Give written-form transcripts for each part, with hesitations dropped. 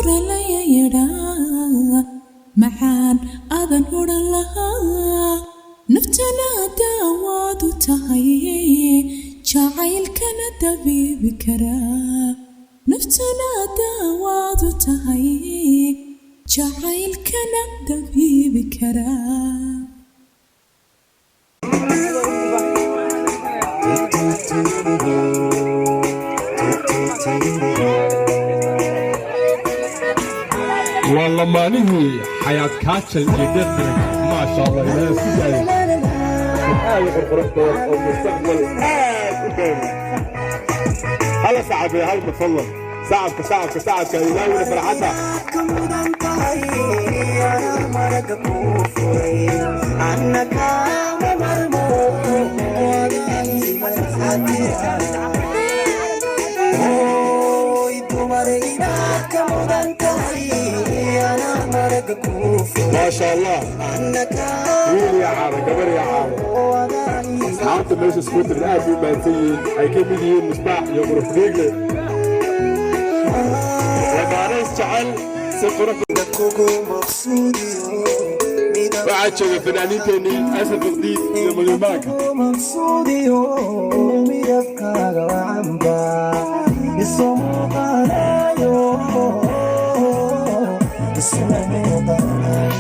doralaya yidhaa, macaan adan odhan lahaa. Naftana daawaadu tahay, jacaylkana dabiibi karaa. Naftana daawaadu tahay, jacaylkana dabiibi karaa. Waa lamaanihii Xayaad Kaajal iyo Deeq Darajo. Maasha Allah, Ilaahay isku daayo. Aad u qurqurux badan oo mustaqbal aad u dheer. Hala sacabiyo, hal fadlan. Sacabka, sacabka, sacabka, ilaawina farxadda. Ka mudan tahay anaa maraga kuu furay, anna kaama marmo. Oy dumar, inaad ka mudan tahay anaa maraga kuu furay. Maasha Allah. Anna kaama Wiil iyo caano, gabar iyo caano. Asxaabta meesha isku timid aad bay u mahadsan yihiin. Ay ka mid yihiin Misbaax iyo Qurux Dhiigle, lamaane isjecel si qurux. Kugu maqsuudiyo. Waxaa jooga fanaaniinteennii Asad Baqdiid iyo Malyumaanka. Maqsuudiyo midabkaaga wacanba isoo muuqanayo, isoo muuqanayo.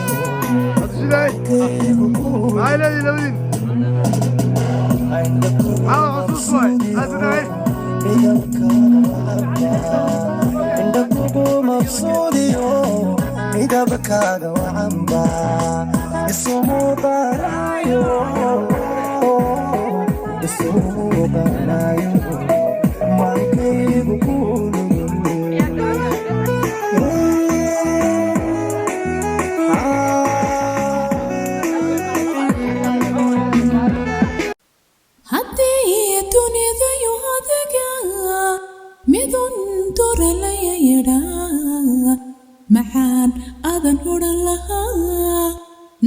Maxay leedihin labadiin? Maxaa xusuus waay? Asadahay. Midabkaaga wacanba indha kugu maqsuudiyo, midabkaaga wacanba isoo muuqanayo, isoo muuqanayo. Maankaygu ku nugul. Haddii dunidayu adaga midun doralaya yidhaa, macaan adan odhan lahaa.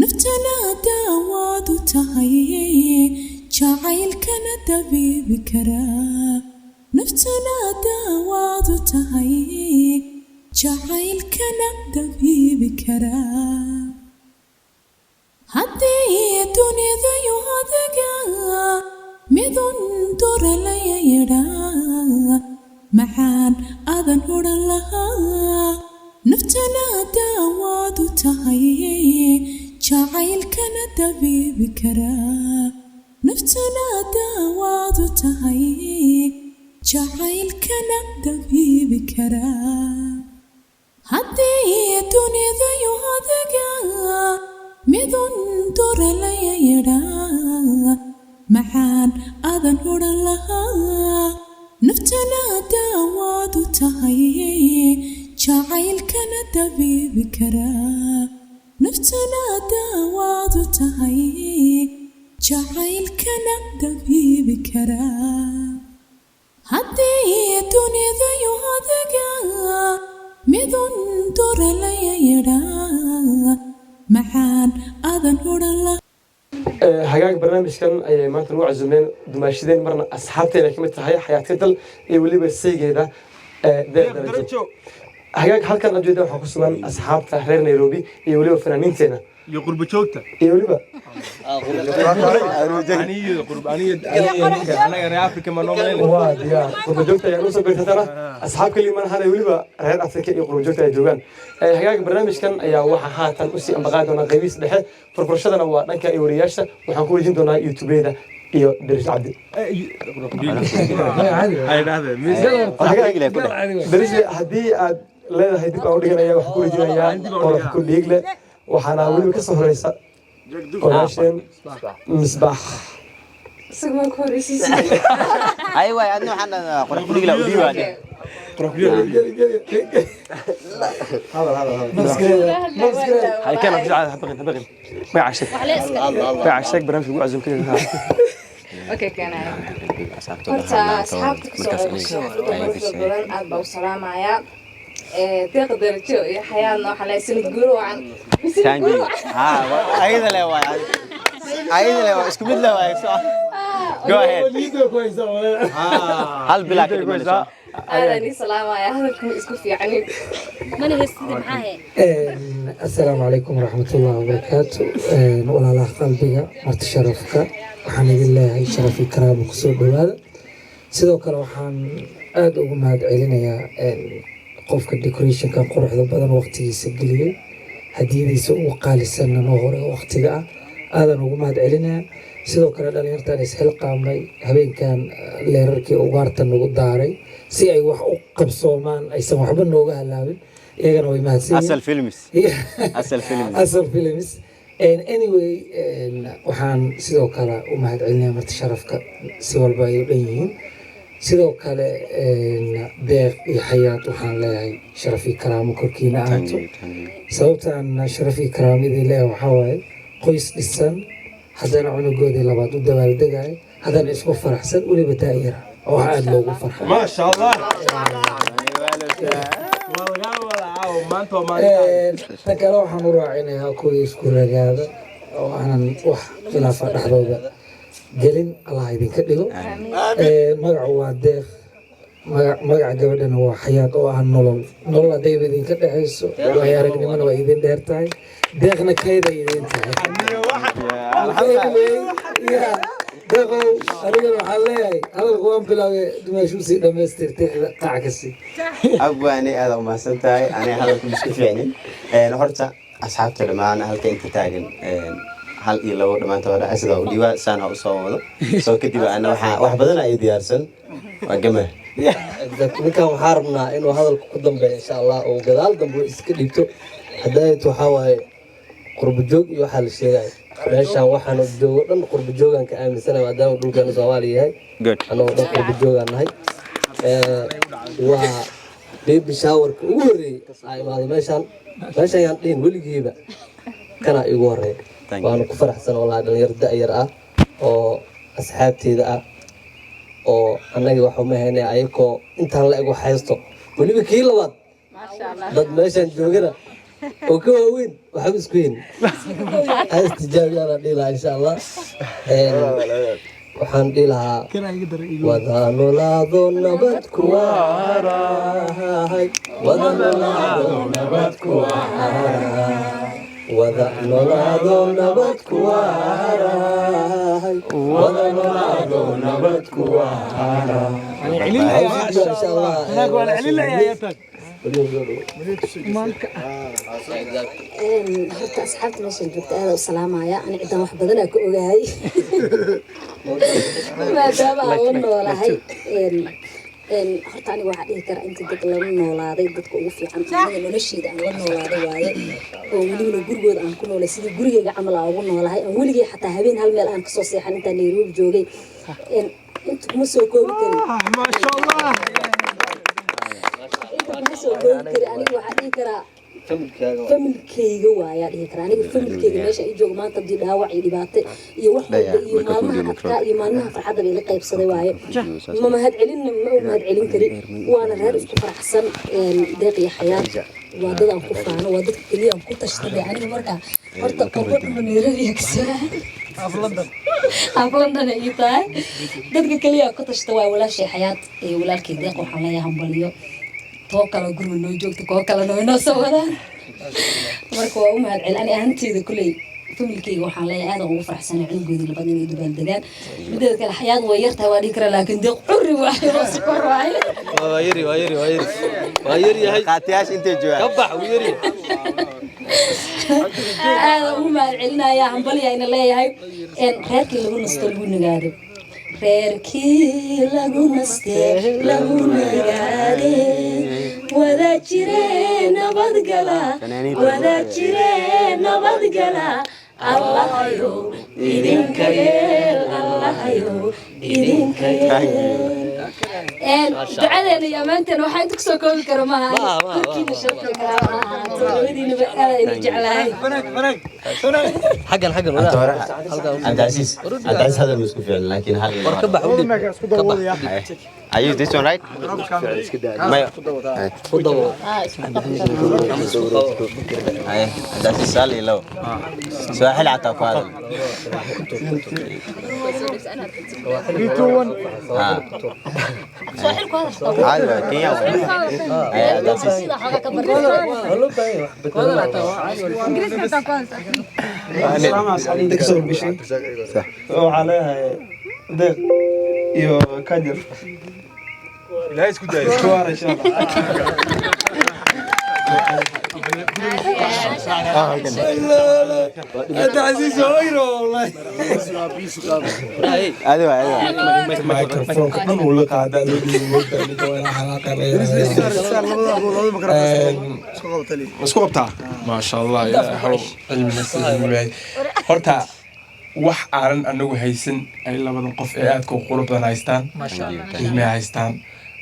Naftana daawaadu tahay, jacaylkana dabiibi karaa. Naftana daawaadu tahay, jacaylkana dabiibi karaa. Haddii dunidayu adaga midun doralaya yidhaa, macaan adan odhan lahaa. Naftana daawaadu tahay, jacaylkana dabiibi karaa. Naftana daawaadu tahay, jacaylkana dabiibi karaa. Haddii dunidayu adaga midun doralaya yidhaa, macaan adan odhan lahaa. Naftana daawaadu tahay, jacaylkana dabiibi karaa. Naftana daawaadu tahay, jacaylkana dabiibi karaa. Haddii dunidayu adaga midun doralaya yidhaa, macaan adan odhan lahaa. Hagaag, barnaamijkan ayay maanta nagu casuumeen dumaashideen, marna asxaabteena ka mid tahay Xayaat Kadal iyo weliba saygeeda Deeq Darajo. Hagaag, halkan aad waxaa ku sugan asxaabta reer Nairobi iyo weliba fanaaniinteena iyo qurbo joogta. Iyo weliba Aniyo qurb aniyo aniyo anaga reer Africa ma noo malayna. Waa diyaar, qurbo joogta ayaa noo soo beegsatana. Asxaab kaliya malahan, weliba reer Afrika iyo qurbo joogta ay joogaan. Hagaag, barnaamijkan ayaa waxaa haatan usii ambaqaadi doonaa qaybihiisa dhexe. Furfurashadana waa dhanka iyo wariyaasha. Waxaan ku wareejin doonaa YouTubeyda iyo Darish Cabdi. Ay dhahdeen mis. Darish, haddii aad leedahay dib aan u dhiganaya, waxaan ku wareejinayaa Qorox ku Dhiigle. Waxaana weliba kasoo horeysa walaasheen Misbaax. Ay waay, adna waxaan dhahnaa Qorax Kudhigla u dhiibaa. Hay kan abdi habaqin habaqin, magaca sheeg, magaca sheeg, barnaamijka ugu casuum kaliya. Okay, keenaya. Horta asxaabta kasoo qaybgashay xafladda quruxda badan aad baa u salaamayaa. Deeqa Darajo iyo Xayaadna waxaa leeyahay sanad guuro wacan. Sanad guuro wacan. Ha, ayada le waay, ayada le waay, isku mid le waay. So go ahead, hal bilaa ka dhimanayso. Aadaan ii salaamaya, hadalkuma isku fiicanin. Mana heystida, maxaa he? Asalaamu calaykum waraxmatullahi wabarakaatu. Walaalaha qalbiga, marti sharafka, waxaan idin leeyahay sharaf iyo karaamo kusoo dhawaada. Sidoo kale waxaan aada ugu mahad celinayaa qofka decorationkan quruxda badan waqtigiisa geliyey, hadiyadiisa ugu qaalisanna noo hore waqtiga ah. Aadan ugu mahad celinayaa. Sidoo kale dhalinyartan isxilqaamay habeenkan, leerarkii ugaarta nagu daaray si ay wax u qabsoomaan, aysan waxba nooga halaabin, iyagana way mahadsan yihiin. Asal Films. Asal Films. Asal Films. Anyway, waxaan sidoo kale u mahad celinayaa marti sharafka si walba ay u dhan yihiin. Sidoo kale Deeq iyo Xayaat waxaan leeyahay sharaf iyo karaamo korkiina ahaato. Sababta aan sharaf iyo karaamadii leeyahay waxaa waaye qoys dhisan, haddana cunugoodii labaad u dabaaldegayo, haddana isku faraxsan, weliba daa'ira oo wax aada loogu farxay. Maasha Allah. Waa lagaa wada caawo maanta, waa maalinta. Tan kale waxaan u raacinayaa kuwii isku ragaada oo aanan wax khilaafa dhexdooda gelin Allah idinka dhigo. Magacu waa Deeq, magaca gabadhana waa Xayaat oo ah nolol. Nolol haddayba idinka dhexayso, waayo aragnimona waa idin dheer tahay, Deeqna kayda idin tahay. Anyway, Deeqow, anigana waxaan leeyahay hadalku waan bilaabay, dumaashuu sii dhamaystirtay, qaac ka sii. Abwaani, aada umahadsan tahay. Aniga hadalku isku fiicnin. Horta asxaabta dhammaan halka inta taagan, hal iyo labo dhammaantood sida u dhiiba saan ha usoo wado soo kadib ana waxaa wax badan ay diyaarsan waa gama. Exactly. Ninkan waxaa rabnaa inuu hadalka ku dambeeyo insha Allah, oo gadaal dambe iska dhiibto. Hadayt waxaa waaye qurbo joog iyo waxaa la sheegaya meeshaan waxaan joogo dhan qurbo joogaan ka aaminsanahay, maadaama dhulkeena Soomaaliya yahay. Good. Annagoo dhan qurbo joogaan nahay. Waa baby showerka ugu horreeyey aa imaado meeshaan. Meeshaan yaan dhihin weligiiba kana igu horreeya. Thank you. Waana ku faraxsan wallahi, dhalinyaro da'yar ah oo asxaabteeda ah oo annagii waxa ma haynay ayakoo intaan la eg wax haysto, weliba kii labaad dad meeshaan joogana oo ka waaweyn waxba isku hin ha istijaabiyaana dhihi lahaa insha Allah. Waxaan dhihi lahaa wada noolaado nabad ku waarahay, wada noolaado nabad ku waarahay, wada noolaado nabad ku waarahay, wada noolaado nabad ku waarahay insha Allah. Horta asxaabta meeshan joogta aada u salaamaya. Ani cidan wax badanaa ka ogahay maadaama aan la noolahay. Horta aniga waxaa dhihi karaa inta dad lala noolaaday dadka ugu fiican aniga nolosheeda aan la noolaaday waaye, oo welibana gurigooda aan ku noolay sidii gurigeyga camal aan ugu noolahay, aan weligay xataa habeen hal meel aan kasoo seexan intaan Nairobi joogay. Inta kuma soo koobi karin. Maasha Allah. Inta kuma soo koobi karin. Aniga waxaa dhihi karaa familkeyga waayaa dhihi karaa. Aniga familkeyga meesha ay jooga maanta haddii dhaawac iyo dhibaato iyo wax walba iyo maalmaha adkaa iyo maalmaha farxadda bay la qaybsaday waaye. Ma mahad celinna, ma u mahad celin karin. Waana reer isku faraxsan. Deeq iyo Xayaat waa dad aan ku faano, waa dadka keliya aan ku tashtaday aniga. Markaa horta qurbo dhuma Nairobi kasoo af London ay ii tahay. Dadka keliya aan ku tashta waa walaashay Xayaat iyo walaalkay Deeq. Waxaan leeyahay hambaliyo. Too kale guriga noo joogta, koo kalena way noo soo wadaan. Marka waa u mahad celin ani ahaanteyda. Kuley familkeyga waxaan leeyahay aad aan ugu faraxsanay cunugoodii labaad inay dabaaldegaan. Mideeda kale Xayaat way yartahay waa dhihi karaa, laakiin Deeq curri waaye oo sokor waaye. Waa yari, waa yari, waa yari, waa yari yahay. Qaatiyaasha intay joogaan. Ka bax, wuu yari. Aad ugu mahad celinaya, hambalya ina leeyahay. Reerkii lagu nasto lagu nagaado, reerkii lagu naste lagu nagaade, wada jire nabadgala, wada jire nabadgala. Allahayo idinka yeel, Allahayo idinka yeel. Ducadeena iyo ammaanteena waxaa inta kusoo koobi kara maaha. Korkiina sharafta karaama ahaato labadiinaba, aad idin jeclahay. Xaggan, xaggan. Cabdicasiis, Cabdicasiis hadal ma isku fiicin, laakiin hal War ka bax, u dhib. Ka bax. I use this one, right? Maya. Ay, that's sal iyo labo. Swahili xataa ku hadal. Ah. Caadi waay, Kenya waay. Ay, that's it. Inta kasoo horgeshay waxaa leeyahay Deeq iyo Kajal. Ilaahay isku daayo. Isku waara, insha Allah. انت عزيز هويرو والله. Caadi waay, caadi waay. Microphone-ka dhan uu la qaadaa, loo dhiibo moogtaa, ninka waa inaa xanaaqa. Ma isku qabtaa? Maasha Allah, Ilaahay cilmiga siiyo. Horta wax aanan anagu haysan ay labadan qof ee aadka u qurux badan haystaan, ilmay haystaan.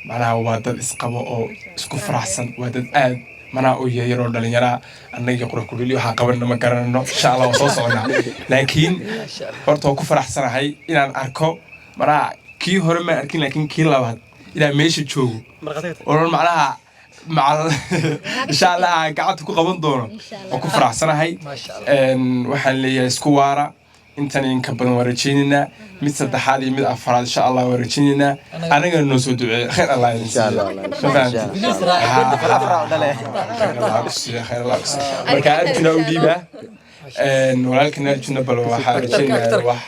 Macnaha waa dad isqabo oo isku faraxsan, waa dad aad macnaha u yaryar oo dhalinyaraa. Annagii qurux kudhuli waxaan qabanna ma garanano, insha Allah waa soo soconaa. Laakiin horta waa ku faraxsanahay inaan arko, macnaha kii hore ma arkin, laakiin kii labaad inaan meesha joogo oo macnaha macal insha Allah aan gacanta ku qaban doono, waan ku faraxsanahay. Waxaan leeyahay isku waara. Intan in ka badan waan rajaynaynaa, mid saddexaad iyo mid afraad insha Allah waan rajaynaynaa. Anagana noo soo duceeya, khayr Allah idin siiyo. Ma fahamtid? Khayr Allah ku siiyo, khayr Allah ku siiyo. Marka Arjuna u dhiibaa walaalkan Arjuna, bal waxaa rajaynayaa wax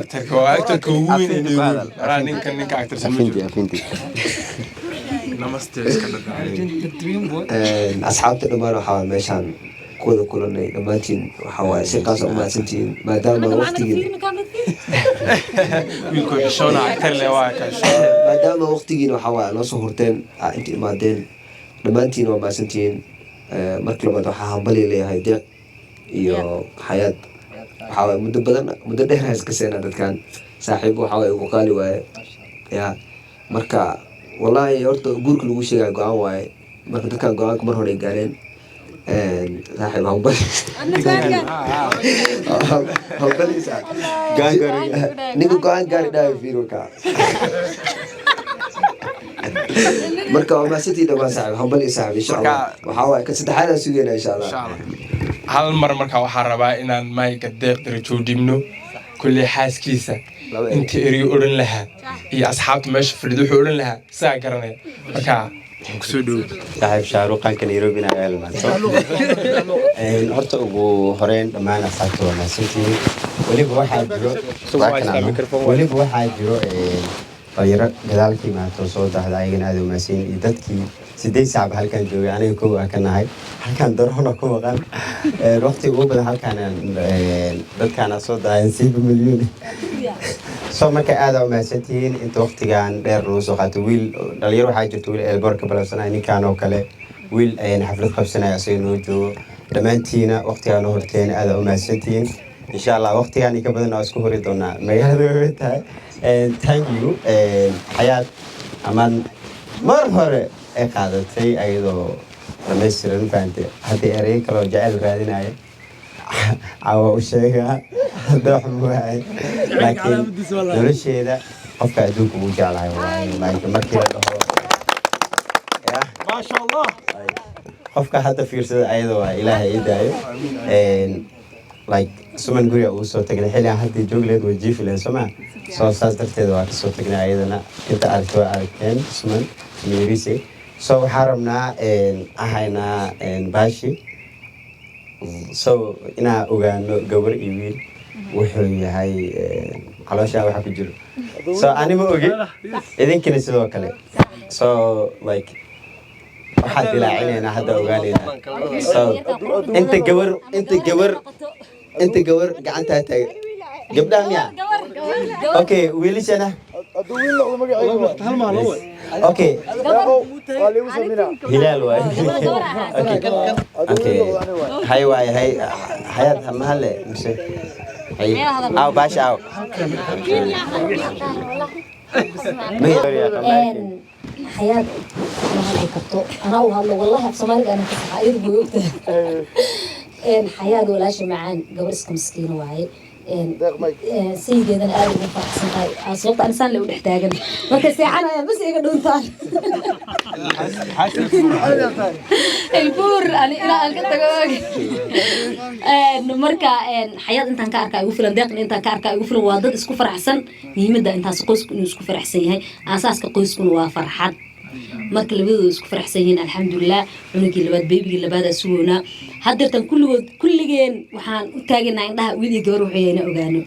actorka, waa actorka ugu weyn ee Nairobi. Anaa ninkan ninka actorsan ma jiro. Namaste iska dhadhaa. Asxaabta dhammaan waxaa meeshaan ku wada kulanay, dhammaantiin waxaa waaye si qaas u mahadsantihiin maadaama waqtigiin Wiilku xishoona, actor le waa ka. Maadaama waqtigiin waxaa waaye noo soo hurteen, aa inta imaadeen, dhammaantiin waa mahadsantihiin. Marka labaad waxaa hambali leeyahay Deeq iyo Xayaad. Waxaa waaye muddo badan, muddo dheer ha iska seenaa dadkan saaxiibo, waxaa waaye ugu qaali waaye ya. Marka wallahi horta guurka lagu sheegaya go-aan waaye. Marka dadkan go-aanka mar hore ay gaareen. Saaxiib, hambali, hambali saaxiib. Ninka go-aan gaari dhahay fiirka. Marka waa mahadsantihiin dhammaan saaxiib, hambali saaxiib. Insha Allah waxaa waaye ka saddexaad aan sugeynaa, insha Allah. Hal mar marka waxaan rabaa inaan mayga Deeq Darajo dhibno. Kulley xaaskiisa inta eriyo odhan lahaa iyo asxaabta meesha fadhida wuxuu odhan lahaa saa garanaya. Marka kusoo dhowo. Saaxiib Shaaruqanka Nairobina ayaa ilmaanto. Horta ugu horeyn dhammaan asxaabta waa mahadsantihiin. Weliba waxaa jiro, weliba waxaa jiro dhalinyaro gadaal ka imaato soo daahda, ayagana aad u mahadsan yihiin. Iyo dadkii 8 saacba halkan joogay, aniga kow ah ka nahay, halkan daroona ku maqan waqtiga ugu badan halkaan dadkaana soo daahayn siiba milyuun. So marka aad aa u mahadsantihiin inta waqtigan dheer lagu soo qaato. Wiil dhalinyaro waxaa jirta, wiil eelboor ka ballansanaya, ninkan oo kale, wiil xaflad qabsanaya asaga noo joogo. Dhammaantiina waqtigaan u horteen aad aa u mahadsantihiin. Insha Allah waqtigaan ka badan waa isku hori doonaa, magaalada way tahay. Thank you Xayaad, amaan mar hore ay qaadatay ayadoo dhamaystiran, fahantay. Haddii ereyo kaloo jecel raadinaya caawa u sheegaa hadda wax waaye, laakiin nolosheeda qofka adduunka ugu jeclahay waaye. Like markii la dhaho Maasha Allah. Qofka hadda fiirsada ayada waa Ilaahay ii daayo. Like suman guriga ugu soo tagnay xilli aan haddii joog leed way jiifi lahayd soo maa. So saas darteed waa kasoo tagnay ayadana, inta aragta waa aragteen suman miirise. So waxaa rabnaa ahaynaa baashi, so inaa ogaano gabar iyo wiil wuxuu yahay calooshaa waxa ku jiro. So ani ma ogi, idinkina sidoo kale. So like waxaad dilaacinaynaa hadda ogaanaynaa. So inta gabar, inta gabar, inta gabar gacantaa taagan, gabdhaha miya? Okay, wiilashana? Okay, Hilaal waay. Okay, hay waay, hay Xayaad mahale mise hay aw baasha aw. Xayaad ma hadli karto, anaa u hadlo. Wallahi af Soomaaliga anaa ka saxa, iyadu way ogtahay. Xayaad walaasha macaan, gabar iska miskiina waaye. Saygeedana aad ugu faraxsan tahay. Sababta anisaan le u dhex taagan marka seexanaya bas iga dhuntaan ilbuur ani ilaa aan ka tago. Marka Xayaad intaan ka arkaa igu filan, Deeqna intaan ka arkaa igu filan. Waa dad isku faraxsan. Muhiimadda intaas, qoysku inuu isku faraxsan yahay. Aasaaska qoyskuna waa farxad. Marka labadooda isku faraxsan yihiin, alxamdulilah. Cunugii labaad, beebigii labaad aa sugoonaa haddeertan. Kulligood, kulligeen waxaan u taaganaha indhaha wiil iyo gabar wuxuu yahay ina ogaano.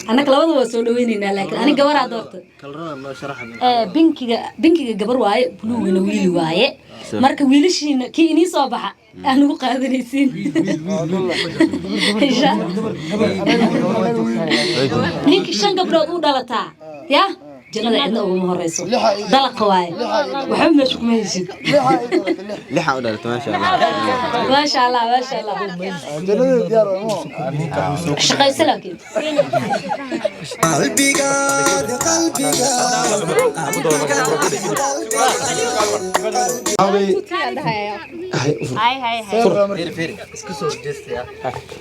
Annaga labada waa soo dhaweyneynaa, laakiin ani gabaraa doorta. Pinkiga, pinkiga gabar waaye, bluegana wiili waaye. Marka wiilashiina kii inii soo baxa aan ugu qaadanaysiin. Insha ninkii shan gabdhood u dhalataa ya jannada cidna uguma horeyso. Dalaqa waaye, waxba meesha kuma heshid. Lixaa u dhalatay, maasha Allah. Maasha Allah, maasha Allah. Shaqayso laakiin. Qalbigaada, qalbiga. Hay hay hay. Iska soo jeestaya.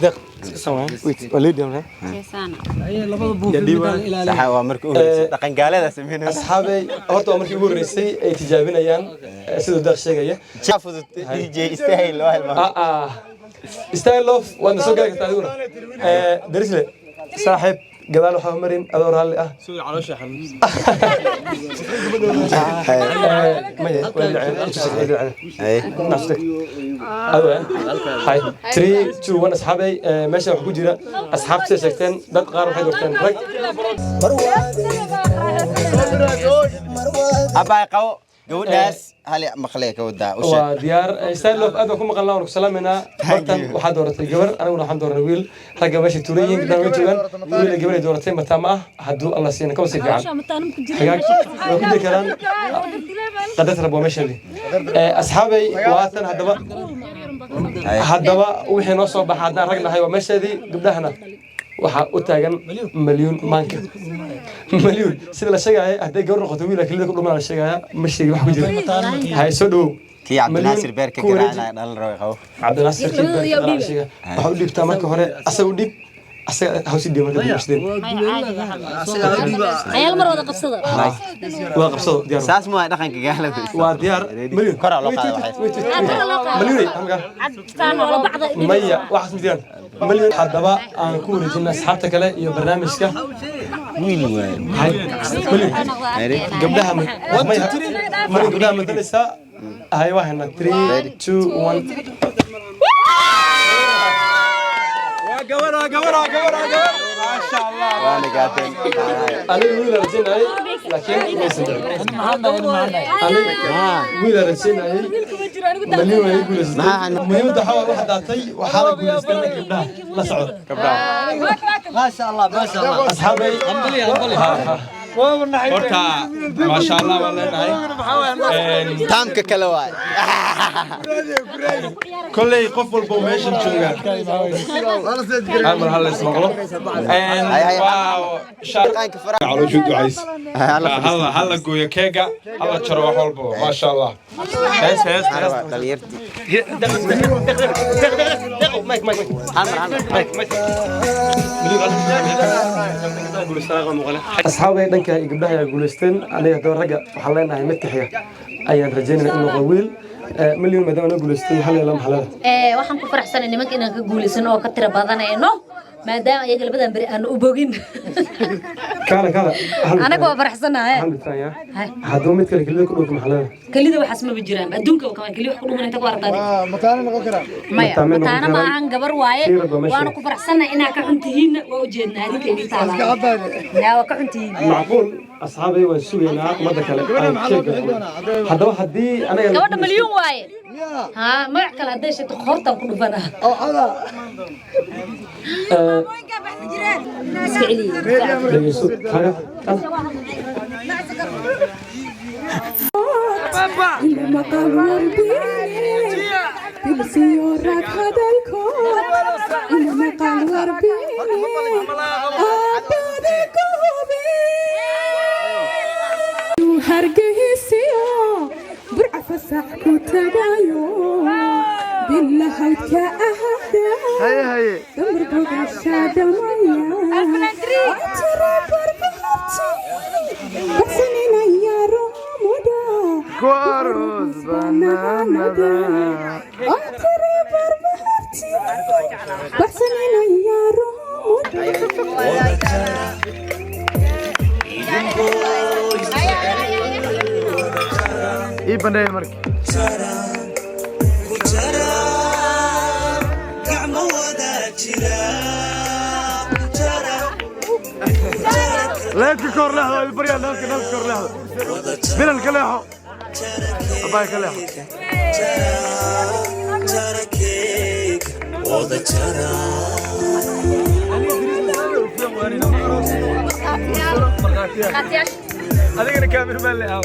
Deeq iska soo wait, waa leeyahay marka. Saxa, waa markii ugu horeysay dhaqan gaalada sameynaysa. Asxaabay, horta waa markii ugu horeysay ay tijaabinayaan, siduu Deeq sheegaya. Fudud DJ Style waa hilmaamay. Style Love, waadna soo gali kartaa adiguna. Darisle saaxiib, gadaal waxaa marin adoo raalli ah. Maya, waa dhaceen. Hay, 3 2 1. Asxaabay, meesha waxaa ku jira asxaabta sida sheegteen, dad qaar waxay doorteen rag. Abaay qabo gabadhaas hal maqlay ka wadaa u sheeg. Waa diyaar. Style Love, aad baan ku maqalnaa, waan ku salaamaynaa. Bartan waxaa dooratay gabar, aniguna waxaan dooranay wiil. Ragga meesha tuuran yihiin, gabdhaha way joogaan. Wiil iyo gabar ay dooratay mataa ma ah. Hadduu Alla siina kaba sii fiican hagaag way ku jiri karaan. Qadarta rab waa meesheedii. Asxaabay, waatan haddaba wixii noo soo baxa haddaan rag nahay waa meesheedii. Gabdhahana waxaa u taagan Malyuun maanka. Malyuun sida la sheegaya, hadday gabar noqoto wiil kelida ku dhumaan la sheegaya. Ma sheegi wax ku jira. Hay, soo dhawow. Kii Cabdinaasir beerka ku wareeji. Garaacnaya dhalan rabo qabo. Cabdinaasir kii beerka garaaca sheegaya waxaa u dhiibtaa marka hore asaga u dhiib, asaga hawsi dhiib marka dambe sideen. Ayaal mar wada qabsada. Waa qabsado, diyaar. Saas ma dhaqanka gaalada. Waa diyaar, Malyuun. Koraa loo qaada waxay. Wait, wait, wait. Malyuun, hamga maya, waxaas ma jiraan. Malyuun, haddaba aan ku wareejina asxaabta kale iyo barnaamijka. Wiil waaye. Hay, Malyuun, gabdhaha maya, Malyuun gabdhaha matalaysaa. Hay, waa haynaa. 3 2 1. Waa gabar, waa gabar, waa gabar, waa gabar, maasha Allah. Waana gaateen. Aniga wiil aan rajaynayay, laakiin maysan dhicin. Aniga wiil aan rajaynayay, Malyuun way guulaysatay. Muhiimadda waxaa waaye waxa daatay, waxaana guulaystay gabdhaha la socda. Gabdhaha. Maasha Allah, maasha Allah. Asxaabay. Hambali, hambali. Horta maasha Allah baan leenahay. Taamka kale waay. Kolley qof walba oo meeshan jooga hal mar hal is maqlo. Calooshu ducays, hala gooyo keega, hala jaro wax walba, maasha Allah. Hees, hees, hees. Mike, Mike, Mike, Mike. Asxaabay, dhanka iyo gabdhaha ayaa guulaysteen. Aniga haddaba ragga waxaan leenahay mid ka xiga ayaan rajaynayna inuu noqdo wiil. Milyan, maadaama noo guulaystay, hal iyo lama xalada. Waxaan ku faraxsanay nimanka inaan ka guulaysano oo ka tiro badanayno, maadaama iyaga labadan beri aanu u bogin. Kaala, kaala. Anaga waa faraxsanahay. Haddaba mid kale kelida ku dhowta maxalada. Kelida waxaas maba jiraan adduunka kamaan. Keli wax ku dhuman inta ku aragtaa. Mataano noqon karaa. Maya. Mataano noqon mataano ma karaan. Ahan gabar waaye. Siirad waa meesha. Waana ku faraxsannahay. Inaa ka xuntihiinna waa ujeednaa, adinka idin taalaa. Yaa waa ka xuntihiin. Macquul. Asxaabay, waan sugaynaa ummadda kale aan keega. Haddaba haddii anaga Gabadha Malyuun waaye. Haa, magac kale hadday sheegto hortaan ku dhufanaa. Iska celiya. Dhegeyso kaaga. Maqal warbiine dilsiyo rag hadalkood ila maqal warbiine aabbaadi ku hube hargeysiyo Burca fasax ku tagayo. Bilahawdka ahada damar bogashaadamaya tira barbaharti baxsaninaya romuda Kuaros bananada. Tira barbaharti baxsaninaya romuda. Ii bandheeya marka. Leedka ka hor leexdo, ay baryaa leedka, leedka ka hor leexdo. Bilal ka leexo. Abaay ka leexo. Adigana cameraman le aw.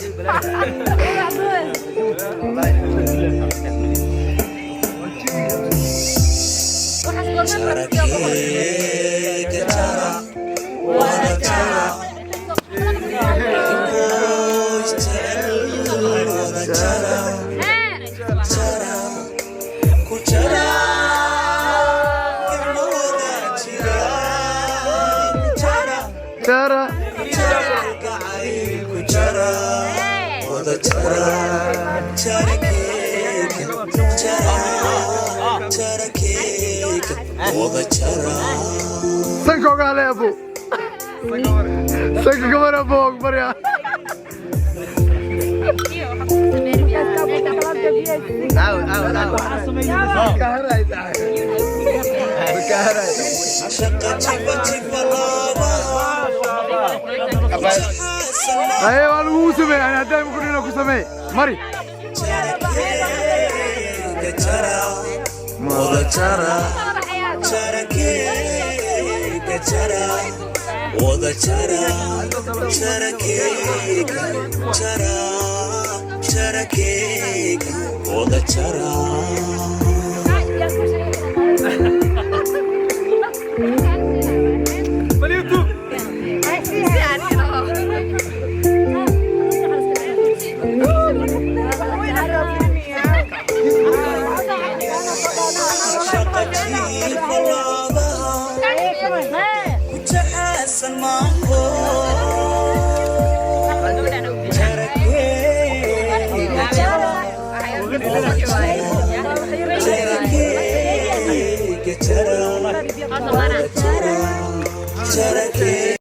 Jara. Sanka oga hale abu. Sanka kamar abu og baryaa. Haye, waa lagugu sameeyey. Ani haddaan ku dhino ku sameey. Mari.